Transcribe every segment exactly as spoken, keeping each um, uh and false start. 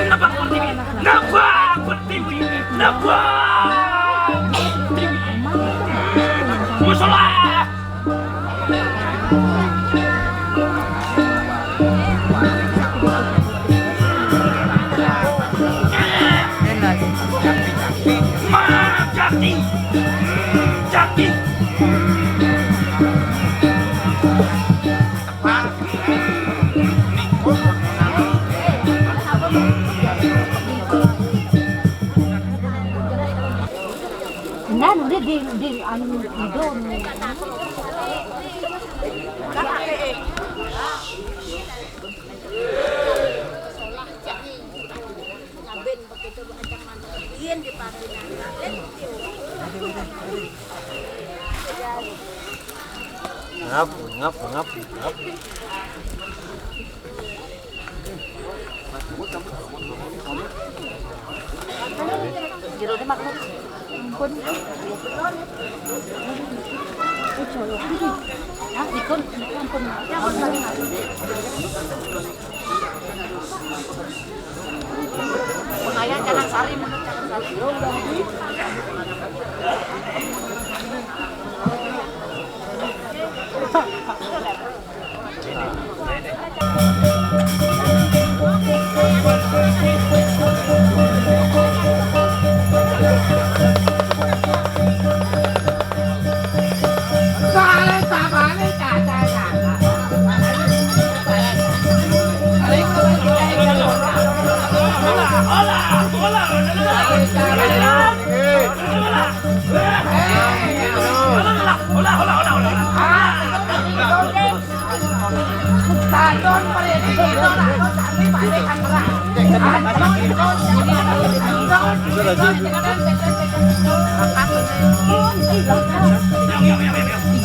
Nebak pertiwi, nebak pertiwi, nebak pertiwi. Musola. Jati. Jati. Nah, udah di, di anu, itu. Ngap, ngap, ngap, ngap.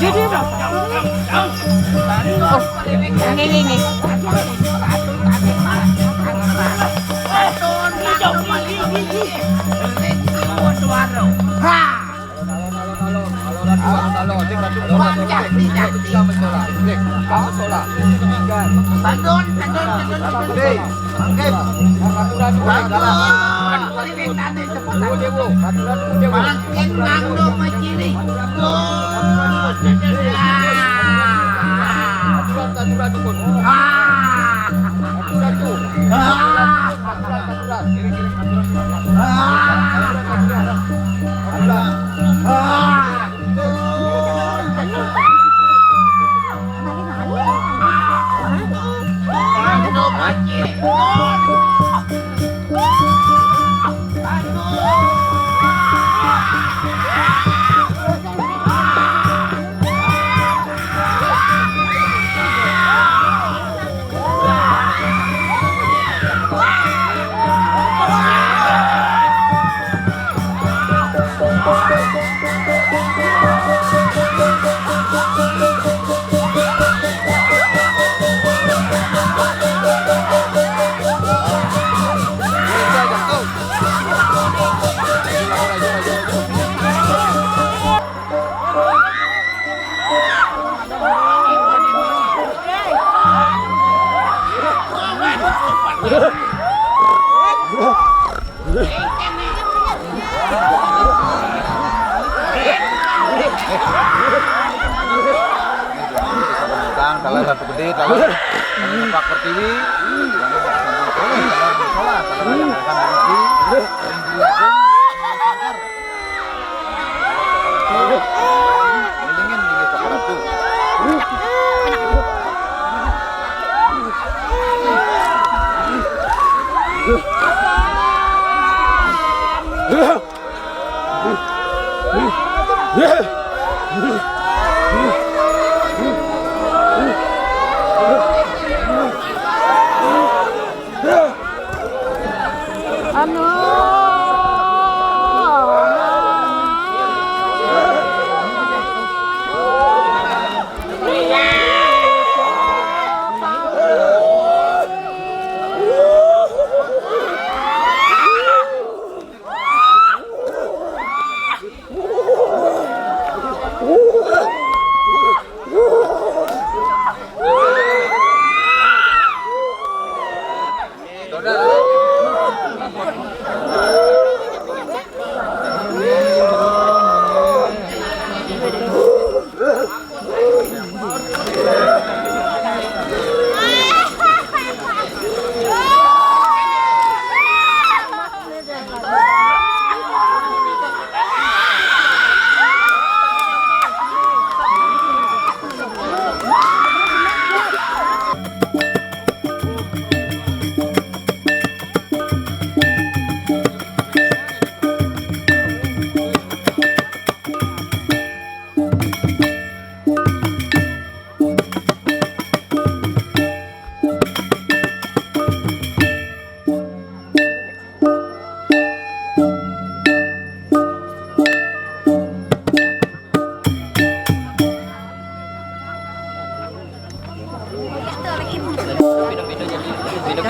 Jadi, Bang. Oh, ini, ini, ini. Talang satu gede, talang, talang Pak Pertiwi. Salah, salah, salah, salah. Ngelingin, ngelingin coklat tuh. Anu.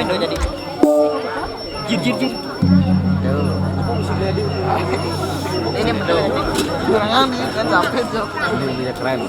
Ini jadi. Jir, jir, jir. Tuh. Ini bener. Kurang ambil kan, sampai tuh. Ini dia keren.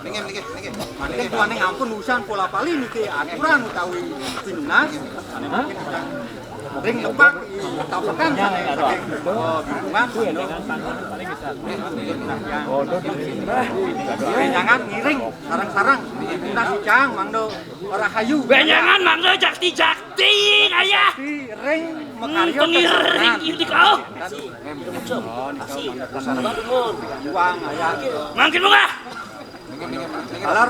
Minggir, minggir, minggir. Minggir, tuan ning ampun urusan pola pali niki aturan utawi pinunas. Ring lepak tapekan saking, eh, lingkungan. Jangan ngiring sarang-sarang. Pinunas icang mangdo ora hayu. Benjangan mangdo jakti-jakti, ayah. Ring makarya pengiring indik, oh. Mangkin munggah. Kaler,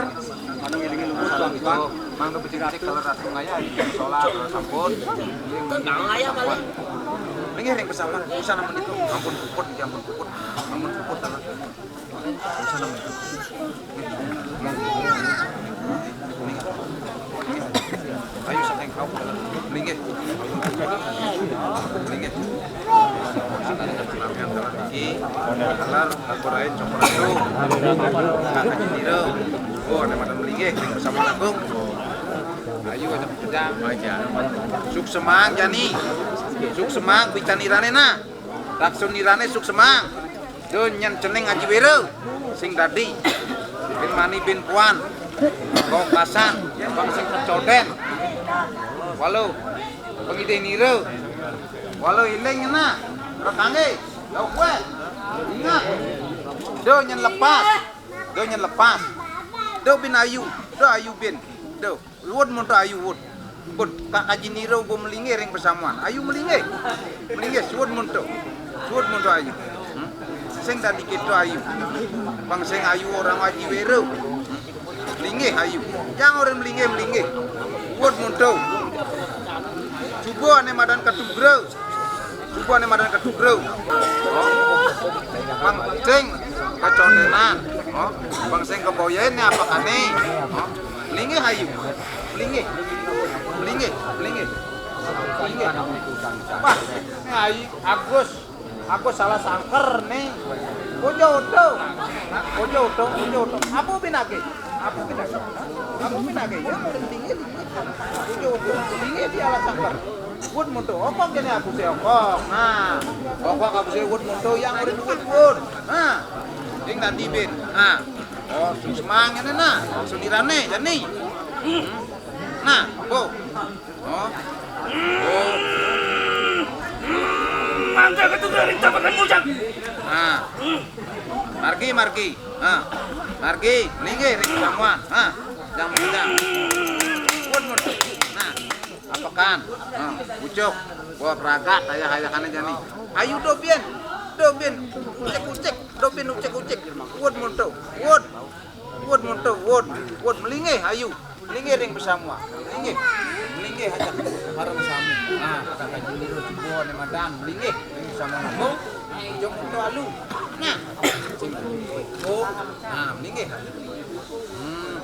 anu ngiringi luhur, tuan-tuan. Mangga becik-becik kaler ratu ngaya, salat, sampun. Tentang ngaya, kaler. Ini ring bersama, usah nama itu, ampun puput, ya ampun puput, ampun puput, kaler. Usah nama itu. Ayo, saking kau, kaler. Linggih. Linggih. Niki, kaler, ampurain, sampurasun. Kakak Jendiro. Oh, ada madan melinggih, ring bersama agung. Ayo, aja pejang. Aja. Suksemang, jani. Suksemang, pican irane, nah. Raksun irane, suksemang. Do nyen cening Aji Wero. Sing dadi. Bin mani bin puan. Kok kasan. Bang sing coden. Walau. Pengidih nira. Walau iling ngena. Rekangge. Dau kue. Ingat. Do nyen lepas. Do nyen lepas. Do bin ayu. Do ayu bin. Do. Luwut muntuk ayu wut. Pun Kak Kaji Nira uga melinggih ring pasamuan. Ayu melinggih. Melinggih suwut muntuk. Suwut muntuk ayu. Hmm? Sing dadi kita ayu. Bang sing ayu orang Aji Wero. Hmm? Linggih ayu. Yang orang melinggih, melinggih. Wut muntuk. Coba ane madan ketugra. Coba ane madan ketugra. Oh. Bang sing kecondenan. Oh. Bang sing keboyain ne apa kane? Oh. Melinggih ayu. Melinggih. Melinggih, melinggih. Melinggih. Wah, ne ayu Agus. Aku salah sangker nih. Ojo oto. Ojo oto, ojo oto. Apa pinake? Apa pinake? Apa pinake? Ya, udah tinggi, tinggi. Ojo oto, tinggi di alas sangker. Wut muntuk. Okok kene aku sih okok. Nah, okok aku sih wut muntuk yang udah wut wut. Nah, yang tadi bin. Nah, oh, semang ini nah. Sundirane, jani. Hmm. Nah, bo. Oh. Oh. Mangga ketuga ring tapakan mujang. Nah. Margi, margi. Nah. Margi, linggih ring samuan. Nah. Jang, jang. Pun, pun. Nah. Apakan? Nah, ucuk. Wah, pragat ayah-ayahane jani. Ayu do bin. Do bin. Ucik-ucik. Do bin ucik-ucik. Wut muntuk. Wut. Wut muntuk. Wut. Wut melinggih ayu. Melinggih ring besamua. Melinggih. Melinggih aja. Bareng sami. Nah, kata Jendiro coba ne madan melinggih ring besamua nabung. Ujung untuk alu. Nah. Oh. Nah, melinggih. Hmm.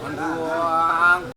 Manduang.